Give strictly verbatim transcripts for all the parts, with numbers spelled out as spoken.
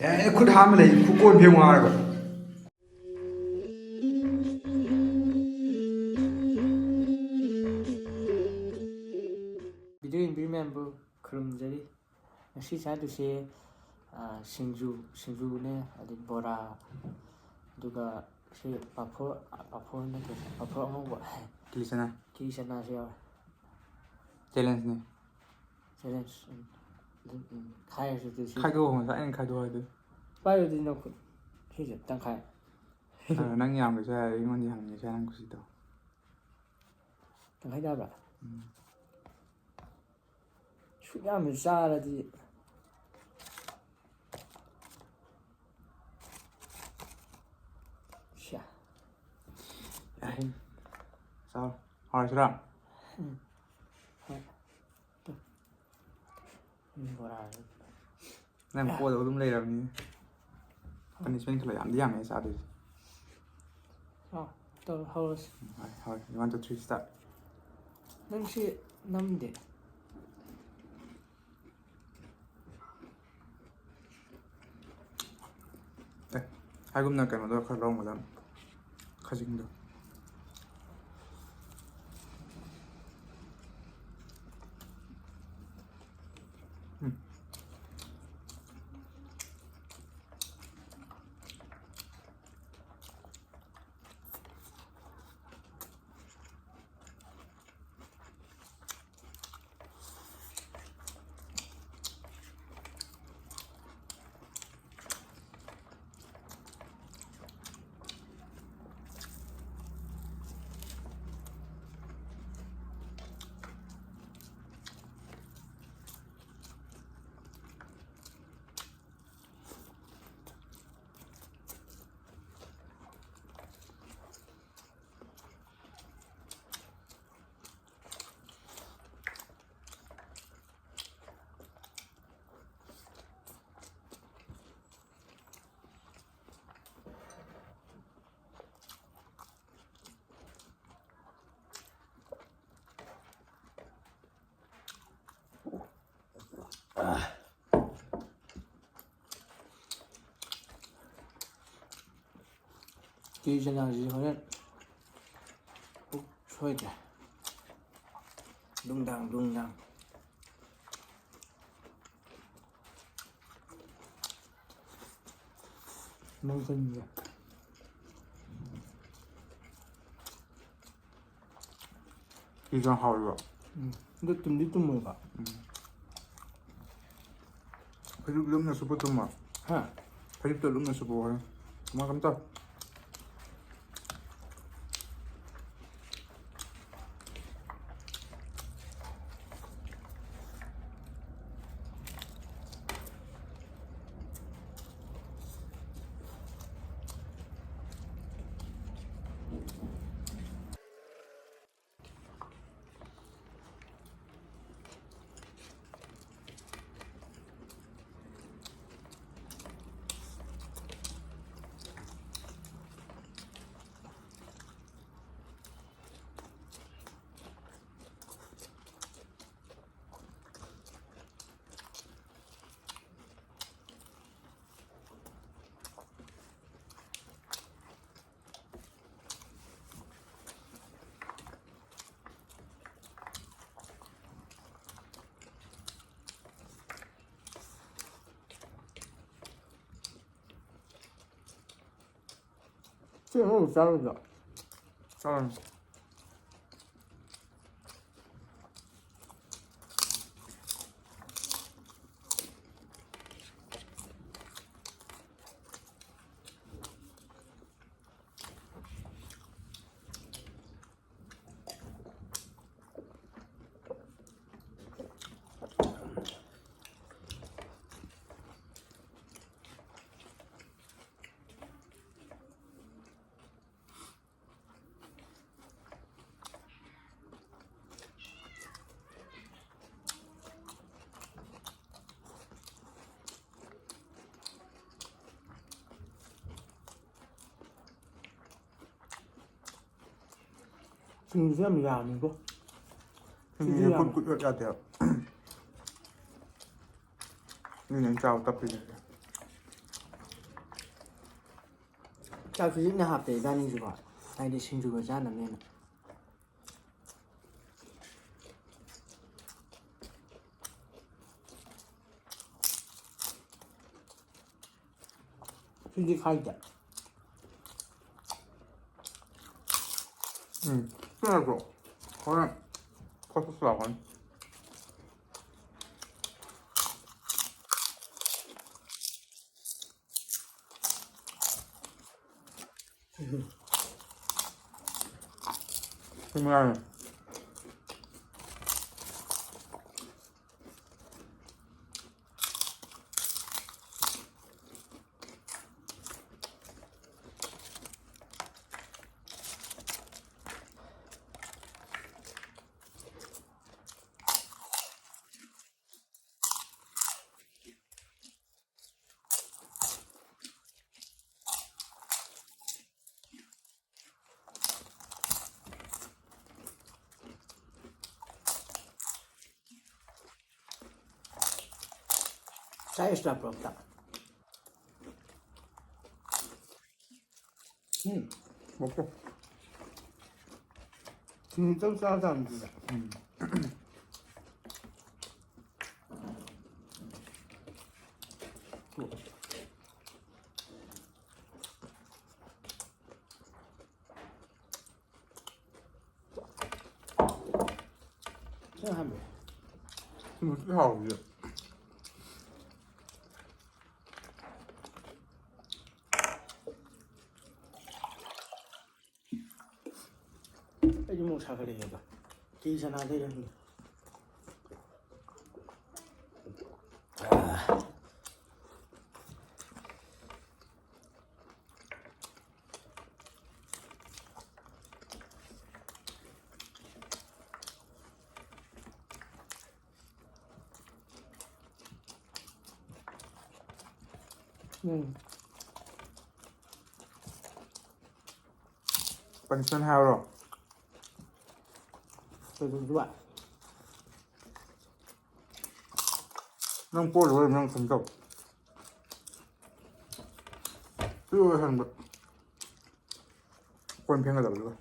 ꯑꯦ, ꯈꯨꯠ ꯍꯥꯝꯃ ꯂꯩ, ꯈꯨꯠ ꯀꯣꯟ ꯐꯦꯡꯉꯨ ꯍꯥꯏꯔꯒ꯫ ꯚꯤꯗꯤꯑꯣ ꯌꯦꯡꯕꯤꯔꯤ ꯃꯌꯥꯝꯕꯨ ꯈꯨꯔꯨꯝꯖꯔꯤ꯫ ꯉꯁꯤ ꯆꯥꯗꯣꯏꯁꯦ, ꯑ, ꯁꯤꯡꯖꯨ, ꯁꯤꯡꯖꯨꯅꯦ, ꯑꯗꯩ ꯕꯣꯔꯥ, ꯑꯗꯨꯒ ꯁꯤ ꯄꯥꯐꯣꯔ, ꯄꯥꯐꯣꯔ ꯅꯠꯇꯦ, ꯄꯥꯐꯣꯔ ꯑꯉꯧꯕ꯫ ꯀꯤꯂꯤ ꯆꯅꯥ꯫ ꯀꯤꯂꯤ ꯆꯅꯥꯁꯨ ꯌꯥꯎꯔꯦ꯫ ꯆꯦꯂꯦꯟꯖꯅꯦ꯫ ꯆꯦꯂꯦꯟꯖ꯫ ꯎꯝ꯫ ꯑꯗꯨꯝ, ꯎꯝ, ꯈꯥꯏꯔꯁꯨ ꯑꯗꯨ ꯁꯤ ꯈꯥꯏꯗꯣꯛꯑꯣ, ꯉꯁꯥꯏ ꯑꯩꯅ ꯈꯥꯏꯗꯣꯛꯑꯣ ꯍꯥꯏꯗꯨ꯫ ꯄꯥꯏꯔꯨꯗꯤ ꯅꯪ ꯈꯨꯠ꯫ ꯁꯤꯁꯦ ꯇꯪꯈꯥꯏ꯫ ꯑ, ꯅꯪ ꯌꯥꯝꯒꯦꯁꯨ ꯌꯥꯏ, ꯑꯩꯉꯣꯟꯗ ꯌꯥꯝꯒꯦꯁꯨ ꯌꯥꯏ, ꯅꯪ ꯈꯨꯁꯤ ꯇꯧ꯫ ꯇꯪꯈꯥꯏ ꯇꯥꯕ꯭ꯔꯥ? ꯎꯝ꯫ ꯁꯨꯛ ꯌꯥꯝꯅ ꯆꯥꯔꯗꯤ꯫ ꯁꯤꯌꯥ꯫ ꯑꯍꯨꯝ꯫ ꯆꯥꯎ꯫ ꯍꯥꯎꯔꯁꯤꯔꯥ? ꯎꯝ꯫ ꯍꯣꯏ꯫ ꯎꯝ, ꯕꯣꯔꯥꯁꯦ꯫ ꯅꯪ ꯄꯣꯗꯧ ꯑꯗꯨꯝ ꯂꯩꯔꯕꯅꯤ꯫ ꯄꯅꯤꯁꯃꯦꯟ ꯈꯔ ꯌꯥꯝꯗꯤ ꯌꯥꯝꯃꯦ ꯆꯥꯗꯣꯏꯁꯦ꯫ ꯑꯥ, ꯇꯧ, ꯍꯧꯔꯁꯤ꯫ ꯍꯣꯏ, ꯍꯣꯏ, one, two, three, start꯫ ꯅꯪ ꯁꯤ ꯅꯝꯗꯦ꯫ ꯑꯦ, ꯍꯥꯏꯒꯨꯝꯅ ꯀꯩꯅꯣꯗꯣ ꯈꯔ ꯂꯧꯔꯝꯒꯗꯕꯅꯤ, ꯈꯖꯤꯡꯗꯣ꯫ ꯎꯝ꯫ ꯀꯦꯂꯤ ꯆꯅꯥꯁꯤꯗꯤ ꯍꯣꯔꯦꯟ ꯄꯨꯛ ꯁꯣꯏꯗ꯭ꯔꯦ꯫ ꯗꯨꯡꯗꯥꯡ ꯗꯨꯡꯗꯥꯡ꯫ ꯃꯪꯒꯟꯒ꯫ ꯏꯟꯖꯥꯡ ꯍꯥꯎꯔꯤꯕ? ꯎꯝ꯫ ꯑꯗꯨ ꯇꯨꯝꯗꯤ ꯇꯨꯝꯃꯣꯏꯕ꯫ ꯎꯝ꯫ ꯐꯩꯖꯨꯞ ꯂꯨꯝꯅ ꯁꯨꯞꯄ ꯇꯨꯝꯃꯣ꯫ ꯍꯥ? ꯐꯩꯖꯨꯞꯇꯣ ꯂꯨꯝꯅ ꯁꯨꯞꯄꯣ ꯍꯣꯔꯦꯟ꯫ ꯃꯥ ꯀꯩꯝ ꯇꯧ꯫ ꯁꯤ ꯑꯃꯨꯛ ꯆꯥꯔꯣꯏꯗ꯭ꯔꯣ? ꯆꯥꯔꯅꯤ꯫ ꯁꯤꯡꯁꯦ ꯌꯥꯝ ꯌꯥꯝꯃꯤꯀꯣ꯫ ꯁꯤꯡꯁꯦ ꯁꯤꯡꯁꯦ ꯌꯥꯝ ꯀꯨꯠ ꯀꯨꯠ ꯌꯣꯠ ꯌꯥꯗꯦꯕ꯫ ꯑꯗꯨꯅ ꯑꯩꯅ ꯆꯥꯕ ꯇꯞꯄꯤꯁꯦ꯫ ꯆꯥꯛ ꯈꯖꯤꯛꯅ ꯍꯥꯞꯄꯦ ꯏꯕꯥꯅꯤꯁꯨꯀꯣ, ꯍꯥꯏꯗꯤ ꯁꯤꯡꯖꯨꯒ ꯆꯥꯅꯕꯅꯦꯅ꯫ ꯁꯤꯗꯤ ꯈꯥꯏꯗꯦ꯫ ꯎꯝ, ꯁꯤ ꯅꯠꯇ꯭ꯔꯣ? ꯍꯣꯔꯦꯟ ꯈꯣꯠ ꯈꯣꯠ ꯂꯥꯎꯒꯅꯤ꯫ ꯁꯤ ꯃꯉꯥꯏꯔꯦ꯫ ꯆꯥꯛ extra ꯄꯨꯔꯛꯇ꯫ ꯎꯝ꯫ ꯃꯀꯨ꯫ ꯁꯤꯡꯖꯨ ꯇꯧ ꯆꯥ ꯆꯥꯕꯗꯨꯗ꯫ ꯎꯝ꯫ ꯁꯤꯅ ꯑꯍꯥꯟꯕ꯫ ꯁꯤꯃꯗꯤ ꯍꯥꯎꯕꯤꯌꯦ꯫ ꯑꯩꯗꯤ ꯃꯣꯔꯣꯛ ꯁꯥꯒꯠꯂꯛꯑꯦꯕ꯫ ꯀꯦꯂꯤ ꯆꯅꯥꯗꯩꯔ ꯈꯪꯗꯦ꯫ ꯎꯝ꯫ ꯄꯅꯤꯁꯃꯦꯟ ꯍꯥꯏꯔꯣ? ꯀꯩꯗꯧꯗꯣꯏꯕ? ꯅꯪ ꯄꯣꯔꯣꯏ, ꯅꯪ ꯈꯪꯖꯧ꯫ ꯄꯤꯔꯛꯑꯣ ꯍꯪꯕ꯫ ꯀꯣꯟ ꯐꯦꯡꯒꯗꯕꯗꯨꯒ꯫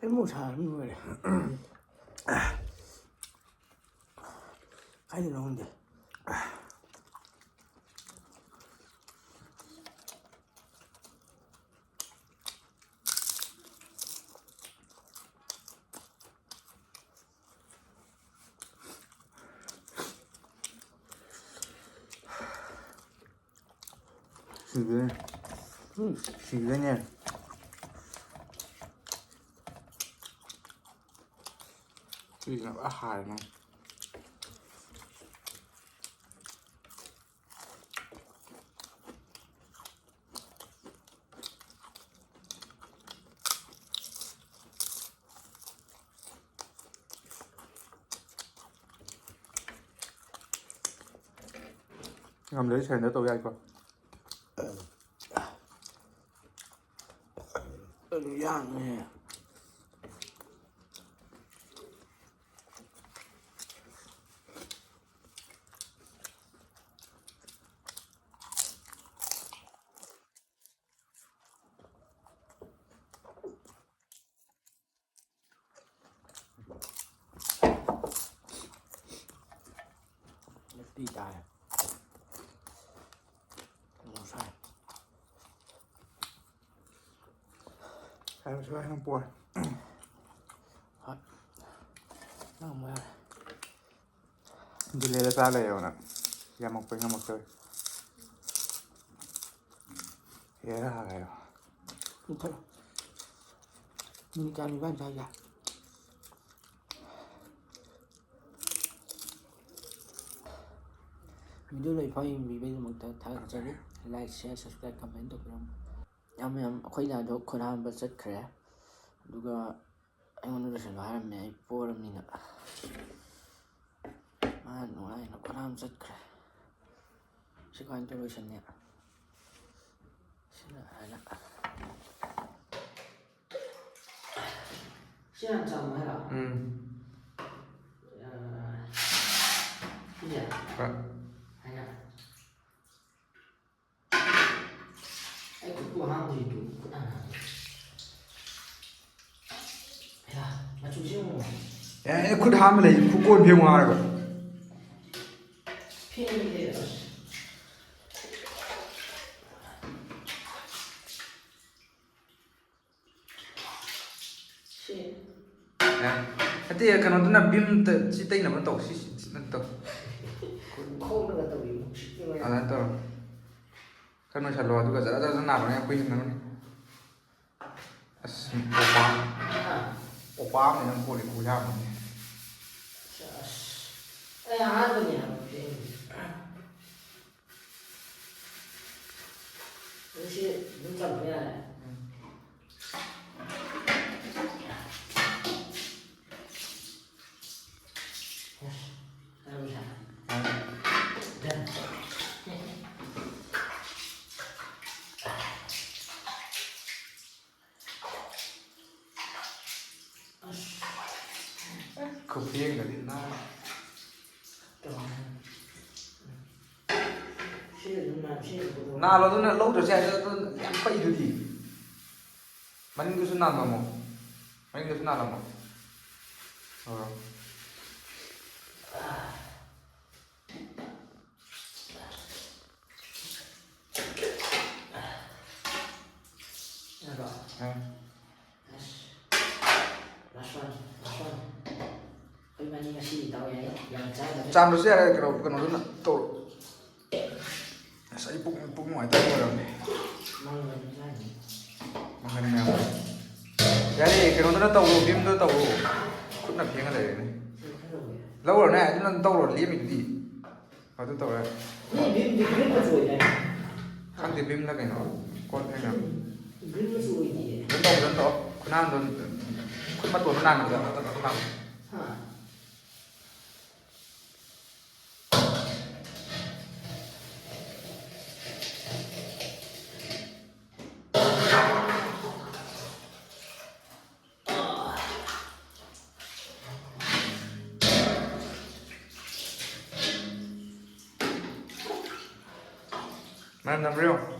ꯑꯩ ꯃꯣꯔꯣꯛ ꯁꯥꯕꯅ ꯂꯣꯏꯔꯦ꯫ ꯀꯥꯏꯗꯅꯣ ꯈꯪꯗꯦ꯫ ꯁꯤꯒ꯭ꯔꯦ꯫ ꯎꯝ꯫ ꯁꯤꯒ꯭ꯔꯦꯅꯦ꯫ ꯁꯤꯁꯤꯅ ꯄꯨꯔꯥ ꯍꯥꯔꯦꯅꯦ꯫ ꯉꯝꯗ꯭ꯔꯗꯤ surrender ꯇꯧ ꯌꯥꯏꯀꯣ꯫ ꯑꯗꯨ ꯌꯥꯝꯃꯦ꯫ ꯅꯨꯄꯤ ꯇꯥꯔꯦ꯫ ꯃꯣꯔꯣꯛ ꯁꯥꯏ꯫ ꯍꯥꯏꯕꯁꯨ ꯍꯥꯏꯅ ꯄꯣꯔꯦ꯫ ꯍꯣꯏ꯫ ꯅꯪ ꯑꯃꯨꯛ ꯌꯥꯔꯦ꯫ ꯗꯤꯜꯂꯦꯗ ꯆꯥ ꯂꯩꯔꯦꯕ ꯅꯪ꯫ ꯌꯥꯝꯃꯛꯄꯩ ꯉꯝꯃꯛꯇꯕꯩ꯫ ꯍꯦꯔꯥ ꯍꯥꯏꯔꯣ꯫ ꯃꯨꯊꯠꯂꯣ꯫ ꯃꯤꯅꯤꯠ ꯀꯌꯥꯅꯣ ꯏꯕꯥꯅꯤ ꯆꯥꯏꯁꯦ? Video ꯂꯣꯏꯐꯥꯎ ꯌꯦꯡꯕꯤꯕꯒꯤꯗꯃꯛꯇ ꯊꯥꯒꯠꯆꯔꯤ꯫ Like, share, subscribe, comment ꯇꯧꯕꯤꯔꯝꯃꯨ꯫ ꯌꯥꯝ ꯌꯥꯝ ꯑꯩꯈꯣꯏ ꯗꯥꯗꯣ ꯈꯨꯠ ꯍꯥꯝꯕ ꯆꯠꯈ꯭ꯔꯦ꯫ ꯑꯗꯨꯒ ꯑꯩꯉꯣꯟꯗ ꯂꯣꯏꯁꯤꯜꯂꯣ ꯍꯥꯏꯔꯝꯃꯦ, ꯑꯩ ꯄꯣꯔꯕꯅꯤꯅ꯫ ꯃꯥ ꯅꯨꯡꯉꯥꯏꯅ ꯈꯨꯠ ꯍꯥꯝ ꯆꯠꯈ꯭ꯔꯦ꯫ ꯁꯤ ꯀꯃꯥꯏꯅ ꯇꯧꯔ ꯂꯣꯏꯁꯟꯅꯤ? ꯁꯤꯅ ꯍꯥꯏꯅ꯫ ꯁꯤ ꯍꯥꯟꯅ ꯆꯥꯝꯃꯣ ꯍꯥꯏꯔꯣ? ꯎꯝ꯫ ꯑ, ꯁꯤꯁꯦ? ꯍꯣꯏ꯫ ꯍꯥꯏꯅ꯫ ꯑꯩ ꯈꯨꯠꯄꯨ ꯍꯥꯝꯗ꯭ꯔꯤꯗꯨ, ꯈꯨꯠ ꯍꯥꯟꯅ ꯍꯥꯝꯒꯦ꯫ ꯁꯨꯁꯤ ꯌꯦꯡꯉꯣ꯫ ꯑꯦ, ꯑꯩꯅ ꯈꯨꯠ ꯍꯥꯝꯃ ꯂꯩ, ꯈꯨꯠ ꯀꯣꯟ ꯐꯦꯡꯉꯨ ꯍꯥꯏꯔꯒ꯫ ꯐꯦꯡꯉꯦ, ꯑꯁ꯫ ꯁꯤ꯫ ꯑꯦ, ꯅꯠꯇꯦ, ꯀꯩꯅꯣꯗꯨꯅ ꯚꯤꯝꯇ ꯁꯤ ꯇꯩꯅꯕ ꯇꯧ, ꯁꯤ, ꯁꯤ, ꯁꯤ ꯅꯠꯇꯦ, ꯇꯧ꯫ ꯈꯣꯡꯅꯒ ꯇꯧꯔꯤ, ꯅꯨꯡꯁꯤꯠꯀꯤ ꯃꯔꯝ꯫ ꯑꯗꯨꯃꯥꯏꯅ ꯇꯧꯔꯣ꯫ ꯈꯔ ꯅꯣꯏꯁꯜꯂꯣ, ꯑꯗꯨꯒ ꯖꯔ ꯖꯔ ꯖꯔ ꯅꯥꯔꯣꯅꯦ, ꯑꯩꯈꯣꯏ ꯍꯤꯡꯅꯕꯅꯤ꯫ ꯑꯁ, ꯑꯣꯄꯥ꯫ ꯍꯥ? ꯑꯣꯄꯥ ꯑꯃꯅꯦ ꯅꯪ ꯀꯣꯜꯂꯤ ꯈꯨꯌꯥꯝ ꯑꯃꯅꯦ꯫ ꯑꯁ, ꯑꯩ ꯑꯍꯥꯟꯕꯅꯦ ꯍꯥꯏꯕ ꯐꯦꯡꯉꯤꯁꯦ꯫ ꯑꯗꯨ ꯁꯤ ꯑꯗꯨꯝ ꯆꯥꯝꯊꯣꯛ ꯌꯥꯔꯦ꯫ ꯎꯝ꯫ ꯈꯨꯐꯦꯡꯒꯗꯤ ꯅꯥ꯫ ꯅꯥꯜꯂꯣ, ꯑꯗꯨꯅ ꯂꯧꯗ꯭ꯔꯁꯨ ꯌꯥꯏ, ꯑꯗꯨ ꯌꯥꯝ ꯄꯩꯗꯨꯗꯤ꯫ ꯃꯅꯤꯡꯗꯨꯁꯨ ꯅꯥꯜꯂꯝꯃꯣ꯫ ꯃꯅꯤꯡꯗꯨꯁꯨ ꯅꯥꯜꯂꯝꯃꯣ꯫ ꯑꯣ꯫ ꯌꯥꯔꯕꯣ? ꯑꯥ꯫ ꯑꯁ꯫ Last one, last one꯫ ꯑꯩꯈꯣꯏ ꯏꯕꯥꯅꯤ ꯉꯁꯤꯗꯤ ꯗꯥꯎ ꯌꯥꯏ, ꯌꯥꯝ ꯆꯥꯗꯕ꯫ ꯆꯥꯝꯗ꯭ꯔꯁꯨ ꯌꯥꯔꯦ, ꯀꯩꯅꯣ, ꯀꯩꯅꯣꯗꯨꯅ ꯇꯧꯔꯣ꯫ ꯑꯁ, ꯑꯩ ꯄꯨꯛ, ꯄꯨꯛ ꯅꯨꯡꯉꯥꯏꯇꯕ ꯑꯣꯏꯔꯝꯃꯦ꯫ ꯃꯪꯒꯟ ꯆꯥꯅꯤ꯫ ꯃꯪꯒꯟ ꯃꯌꯥꯝ꯫ ꯌꯥꯔꯦ, ꯀꯩꯅꯣꯗꯨꯅ ꯇꯧꯔꯣ, ꯚꯤꯝꯗꯨꯅ ꯇꯧꯔꯣ꯫ ꯈꯨꯠꯅ ꯐꯦꯡꯉ ꯂꯩꯔꯦꯅꯦ꯫ ꯁꯤ ꯈꯔ ꯂꯧꯔꯦ꯫ ꯂꯧꯔꯅꯦ, ꯑꯗꯨ ꯅꯪ ꯇꯧꯔꯣ, ꯂꯦꯝꯃꯤꯗꯨꯗꯤ꯫ ꯑꯗꯨ ꯇꯧꯔꯦ꯫ ꯅꯣꯏ ꯚꯤꯝꯗꯤ green ꯃꯆꯨ ꯑꯣꯏꯗꯥꯏꯅꯦ? ꯈꯪꯗꯦ, ꯚꯤꯝꯂ ꯀꯩꯅꯣ꯫ ꯀꯣꯟ ꯐꯦꯡꯉ꯫ Green ꯃꯆꯨ ꯑꯣꯏꯗꯤꯌꯦ꯫ ꯑꯗꯨꯝ ꯇꯧ, ꯑꯗꯨꯝ ꯇꯧ꯫ ꯈꯨꯅꯥꯟꯗꯣ, ꯈꯨꯠ ꯃꯇꯣꯟꯗꯣ ꯅꯥꯟꯅꯕꯗ ꯇꯞ ꯇꯞ ꯇꯞ ꯇꯞ ꯅꯥꯟꯅ꯫ ꯍꯥ? ꯃꯅꯝ ꯅꯝꯕ꯭ꯔꯥ ꯌꯦꯡꯉꯣ꯫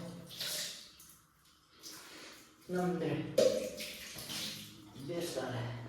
ꯅꯝꯗ꯭ꯔꯦ꯫ Best ꯇꯥꯔꯦ꯫